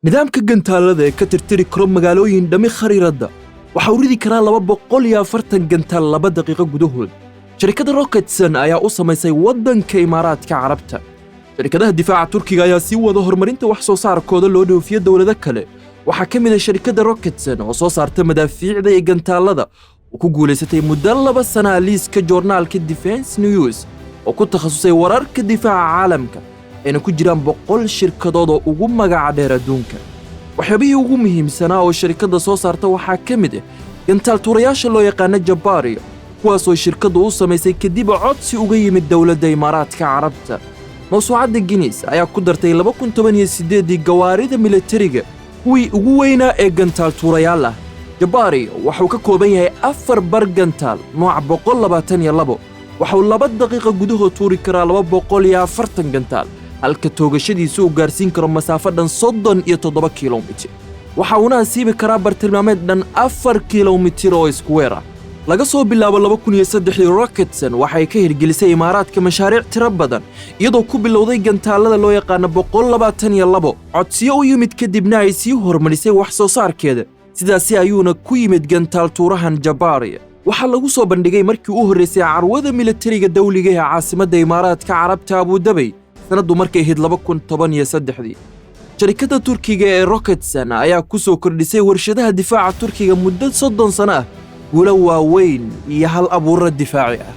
Nidaamka gantaalada ee ka tirtiri karo magaalooyin dhammi khariiradda waxa uu ridi karaa 240 gantaal 2 daqiiqo gudahood. Sharikadda Roketsan ayaa u samaysay waddanka Imaaraadka Carabta. Sharikadaha difaaca Turkiga ayaa sii wada horumarinta wax soo saarkooda loo dhoofiyo dowlado kale. Waxaa ka mid ah sharikadda Roketsan oo soo saarta madaafiicda iyo gantaalada oo ku guulaysatay muddo 2 sana liiska joornaalka Defense News oo ku takhasusay wararka difaaca caalamka, ayna ku jiraan 100 shirkadood oo ugu magaca dheer adduunka. Waxyaabihii ugu muhiimsanaa oo sharikadda soo saarta waxaa ka mid ah gantaal tuurayaasha loo yaqaano Jabbaariyo, kuwaasoo shirkaddu u samaysay kadib codsi uga yimid dowladda Imaaraadka Carabta. Mawsuucadda Guinness ayaa ku dartay 2018-dii gawaarida militariga kuwii ugu weynaa ee gantaal tuurayaal ah. Jabbaari waxuu ka kooban yahay afar bar gantaal nooca 122. Waxuu 2 daqiiqa gudahood tuuri karaa 240 gantaal, halka toogashadiisu uu gaarsiin karo masaafo dhan 37 kilomitir. Waxa uuna asiibi karaa bartilmaameed dhan 4 kilomitir oo iskuweer ah. Laga soo bilaabo 2003-dii, Roketsan waxay ka hirgelisay Imaaraadka mashaariic tiro badan, iyadoo ku bilowday gantaalada loo yaqaano 122, codsiyo u yimid kadibna ay sii horumarisay wax soo saarkeeda. Sidaasi ayuuna ku yimid gantaal tuurahan Jabbaariya. Waxaa lagu soo bandhigay markii u horraysay carwada militariga dawliga ee caasimadda Imaaraadka Carabta, Abudabay, sannaddu markay ahayd 2013-dii. Sharikadda Turkiga ee Roketsan ayaa ku soo kordhisay warshadaha difaaca Turkiga muddo 30 sano ah guulo waaweyn iyo hal abuurro difaaci ah.